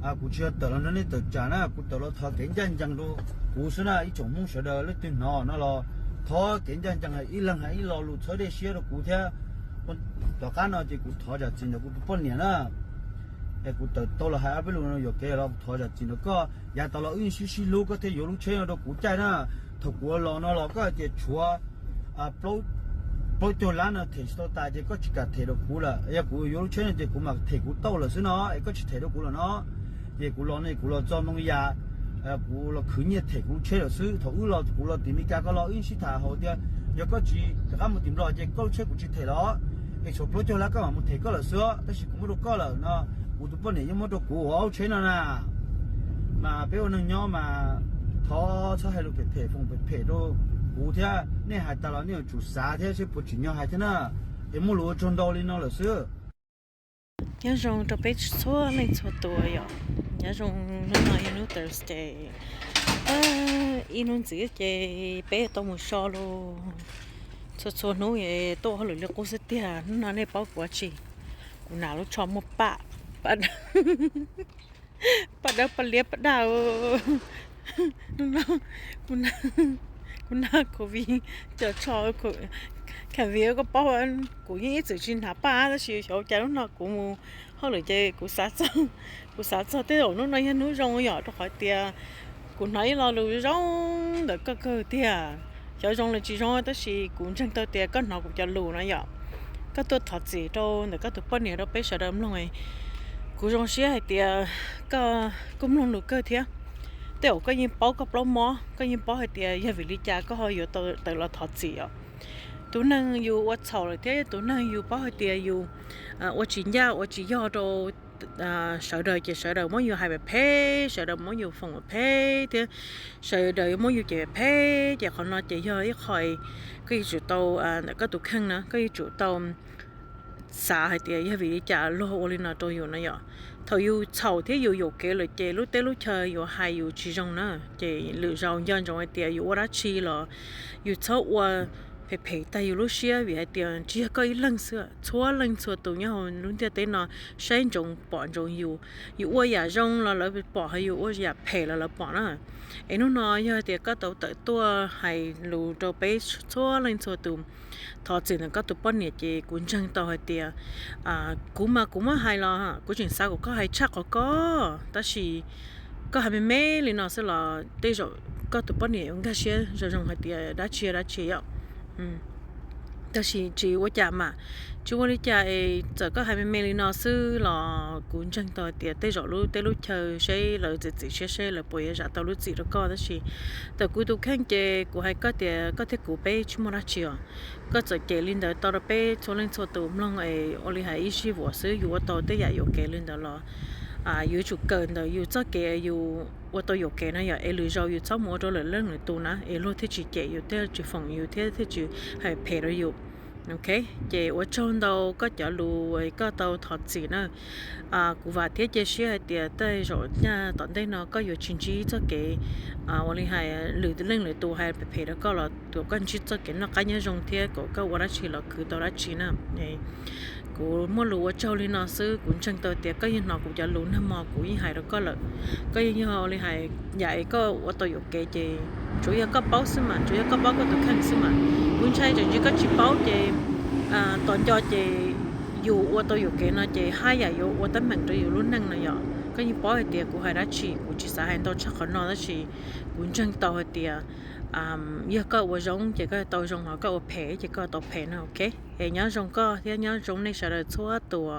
Kuv tsis yog tawm los nrog nej tawm tsam na, kuv tawm los thov kev ncaj ncees rau kuv xwb na. Ib tsoom Hmoob sawv daws leej twg hnov no los thov kev ncaj ncees, ib leeg hais ib lo lus txhawb dej siab rau kuv thiab. Tom qab no ces kuv thov zam txim ntawm kuv tus poj niam na. Es kuv tawm tau los hais ob peb lus no yuam kev los kuv thov zam txim ntawm koj. Yav tas los wb sib sib hlub, koj thiaj yuav lub tsheb no rau kuv caij na. Thaum kuv los no los koj hais tias tshuav plaub caug lab no them tsis tau tas ces koj tsis kam them rau kuv lawm. Yog kuv yuav lub tsheb no ces kuv mam them kuv tauj lawm xwb no, es koj tsis them rau kuv lawm no. Ces kuv los no kuv los txog ntoo yas, kuv los khwv nyiaj them kuv lub tsheb lawm xwb. Thaum wb los kuv los tim Meskas, koj los wb sib tham hauv tias yog koj tsis rov qab mus tim Nplog ces koj lub tsheb kuv tsis them los, es tshuav plaub caug lab koj mam mus them koj lawm xwb, tab sis kuv muab rau koj lawm no. Kuv tus poj niam yeej muab rau kuv ua lub tsheb no na. Mas peb ua neeg nyob mas thov txhob hais lus phem phem, foom phem phem rau kuv thiab. Nej hais tas los nej yuav tsum xav thiab seb puas tsim nyog hais thiab na. Es muaj lus ua tsaug ntau li no lawm xwb. Nyob zoo rau peb txhua leej txhua tus yom. Nyob zoo, hnub no yog hnub Thursday, ib hnub ntxiv ces peb tau mus so los. Txhua txhua hnub tuaj hauj lwm li qub xwb tiag. Hnub no nej paub kuv ua tsi? Kuv hnav lub tsho muaj paj, paj dawb paj liab paj daj. Hnub no kuv hnav covid, cov tsho covid, koj paub, kuv yeej ib txwm tsis hnav paj tab sis xyov cas hnub no kuv mus hauj lwm ces kuv xav txog, kuv xav txog tej zaum hnub no yog hnub zoo yom, rau qhov tias kuv hnov ib lo lus zoo ntawm koj kawg tiag. Xyov zoo los tsis zoo tab sis kuv ntseeg tau tias koj hnov kuv cov lus no yom. Koj tuaj thov txim rau ntawm koj tus poj niam rau peb sawv daws mloog. Kuv zoo siab hais tias koj kuj mloog lus kawg thiab. Tej zaum koj yeej paub koj plaub mob, koj yeej paub hais tias yog vim li cas koj ho yuav tawm los thov txim os. Tus neeg yus ua txhaum lawm thiab tus neeg yus paub hais tias yus ua tsis ncaj ua tsis yog rau sawv daws ces sawv daws muab yus hais phem phem, sawv daws muab yus foom phem phem thiab sawv daws yuav muab yus cem phem phem, ces qhov no ces yog ib qho koj yuav tsum tau, ntawm koj tus kheej na koj yuav tsum tau xav hais tias yog vim li cas luag ua li no rau yus no yom. Thaum yus txhaum thiab yus yuam kev lawm ces lub teb lub chaw yuav hais yus tsis zoo na. Ces lwm zaus nco ntsoov hais tias yus ua dab tsi los yus txhob ua phem phem tag yus lub siab, vim hais tias tsis yog koj ib leeg xwb, txhua leej txhua tus nyob hauv lub ntiaj teb no saib ntsoov pom ntsoov yus. Yus ua yam zoo los lawv pom, ho yus ua yam phem los lawv pom na. Es hnub no yog tias koj tau tawm tuaj hais lus rau peb txhua leej txhua tus, thov txim ntawm koj tus poj niam ces kuv ntseeg tau hais tias, kuv mas kuv muab hais los kuv tseem xav kom koj hais tshaj qhov koj, tab sis koj hais me me li no xwb los tej zaum koj tus poj niam yuav nkag siab zoo zoo hais tias dab tsi dab tsi yom. Tab sis tsis ua cas mas, tsis ua li cas es txawm koj hais me me li no xwb los kuv ntseeg tau hais tias tej zaum lub teb lub chaw seb lawv txiav txim siab seb lawv puas yuav zam tau lub txim rau koj, tab sis ntawm kuv tus kheej ces kuv hais koj tias koj thiab kuv peb tsis muaj dab tsi os. Koj txawm cem li ntawd tau rau peb txhua leej txhua tus mloog es ua li hais ib sij vuam xwb, yus ua tau tej yam yuam kev li ntawd los yus yuav tsum kawm ntawm yus txoj kev yus ua tau yuam kev na yom, es lwm zaus yus txhob mus ua rau lwm leej lwm tus na, es luag thiaj tsis cem yus, thiaj tsis foom yus thiab thiaj tsis hais phem rau yus. Ok, ces ua tsaug ntau koj cov lus koj tau thov txim na. Kuv vam thiab cia siab hais tias tej zaum tom ntej no koj yuav tsis ntsib txoj kev ua li hais lwm leej lwm tus hais phem phem rau koj los kom koj ntsib txoj kev noj qab nyob zoo thiab kom koj ua dab tsi los khwv tau dab tsi na. Kuv muaj lus ua tsaug li no xwb, kuv ntseeg tau tias koj yeej hnov kuv cov lus nag hmo kuv yeej hais rau koj lawm. Koj yeej yog li hais yam es koj ua tau yuam kev ces tsuas yog koj paub xwb mas, tsuas yog koj paub koj tus kheej xwb mas. Kuv ntshai tseem tsis koj tsis paub ces tom nco ces yus ua tau yuam kev no ces haj yam yuav ua teeb meem rau yus lub neej no yom. Koj yeej paub hais tias kuv hais dab tsi, kuv tsis xav hais ntau tshaj qhov no tab sis kuv ntseeg tau hais tias yog koj ua zoo ces koj tau zoo, ho koj ua phem ces koj tau phem no, ok. Es nyob zoo koj thiab nyob zoo nej sawv daws txhua tus.